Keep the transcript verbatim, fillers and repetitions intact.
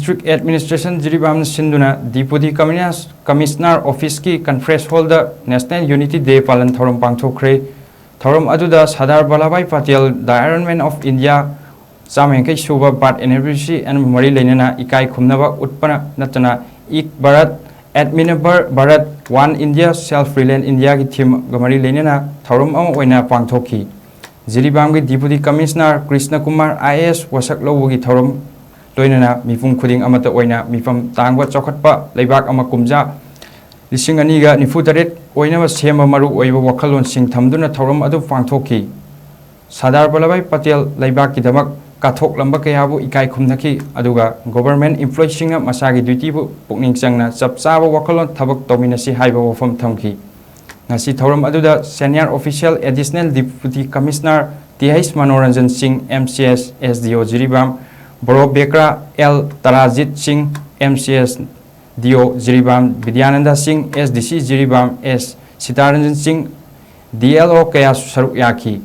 District Administration ꯖꯤꯔꯤꯕꯥꯝꯅ ꯁꯤꯟꯗꯨꯅ Deputy Commissioner Officeꯀꯤ Conference Hallꯗ National Unity Day ꯄꯥꯂꯟ ꯊꯧꯔꯝ ꯄꯥꯡꯊꯣꯛꯈ꯭ꯔꯦ꯫ ꯊꯧꯔꯝ ꯑꯗꯨꯗ Sardar Vallabhbhai Patel The Iron Man of India ꯆꯥꯝꯃ ꯌꯥꯡꯈꯩ ꯁꯨꯕ Birth Anniversary ꯑꯃ ꯃꯔꯤ ꯂꯩꯅꯅ ꯏꯀꯥꯏ ꯈꯨꯝꯅꯕ ꯎꯠꯄꯅ ꯅꯠꯇꯅ Ek Bharat, Atmanirbhar Bharat, One India, Self Reliant Indiaꯒꯤ themeꯒ ꯃꯔꯤ ꯂꯩꯅꯅ ꯊꯧꯔꯝ ꯑꯃ ꯑꯣꯏꯅ ꯄꯥꯡꯊꯣꯛꯈꯤ꯫ ꯖꯤꯔꯤꯕꯥꯝꯒꯤ Deputy Commissioner Krishna Kumar IAS ꯋꯥꯁꯛ ꯂꯧꯕꯒꯤ ꯊꯧꯔꯝ ꯂꯣꯏꯅꯅ ꯃꯤꯄꯨꯝ ꯈꯨꯗꯤꯡ ꯑꯃꯠꯇ ꯑꯣꯏꯅ ꯃꯤꯐꯝ ꯇꯥꯡꯕ ꯆꯥꯎꯈꯠꯄ ꯂꯩꯕꯥꯛ ꯑꯃ ꯀꯨꯝꯖꯥ ꯂꯤꯁꯤꯡ ꯑꯅꯤꯒ ꯅꯤꯐꯨ ꯇꯔꯦꯠ ꯑꯣꯏꯅꯕ ꯁꯦꯝꯕ ꯃꯔꯨ ꯑꯣꯏꯕ ꯋꯥꯈꯜꯂꯣꯟꯁꯤꯡ ꯊꯝꯗꯨꯅ ꯊꯧꯔꯝ ꯑꯗꯨ ꯄꯥꯡꯊꯣꯛꯈꯤ꯫ ꯁꯔꯗꯥꯔ ꯚꯜꯂꯚꯚꯥꯏ ꯄꯇꯦꯜ ꯂꯩꯕꯥꯛꯀꯤꯗꯃꯛ ꯀꯠꯊꯣꯛꯂꯝꯕ ꯀꯌꯥꯕꯨ ꯏꯀꯥꯏ ꯈꯨꯝꯅꯈꯤ, ꯑꯗꯨꯒ government employeeꯁꯤꯡꯅ ꯃꯁꯥꯒꯤ dutyꯕꯨ ꯄꯨꯛꯅꯤꯡ ꯆꯪꯅ ꯆꯞ ꯆꯥꯕ ꯋꯥꯈꯜꯂꯣꯟ ꯊꯕꯛ ꯇꯧꯃꯤꯟꯅꯁꯤ ꯍꯥꯏꯕ ꯋꯥꯐꯝ ꯊꯝꯈꯤ꯫ ꯉꯁꯤ ꯊꯧꯔꯝ ꯑꯗꯨꯗ Senior Official Additional Deputy Commissioner T H Manoranjan Singh, MCS, SDO Jiribam, Borobekra L Tarajit Singh, MCS, DO Jiribam, Bidyananda ꯁꯤꯡ, SDC ꯖꯤꯔꯤꯕꯥꯝ, ꯑꯦꯁ ꯁꯤꯇꯥꯔꯟꯖꯟ ꯁꯤꯡ, DLO ꯀꯌꯥꯁꯨ ꯁꯔꯨꯛ ꯌꯥꯈꯤ꯫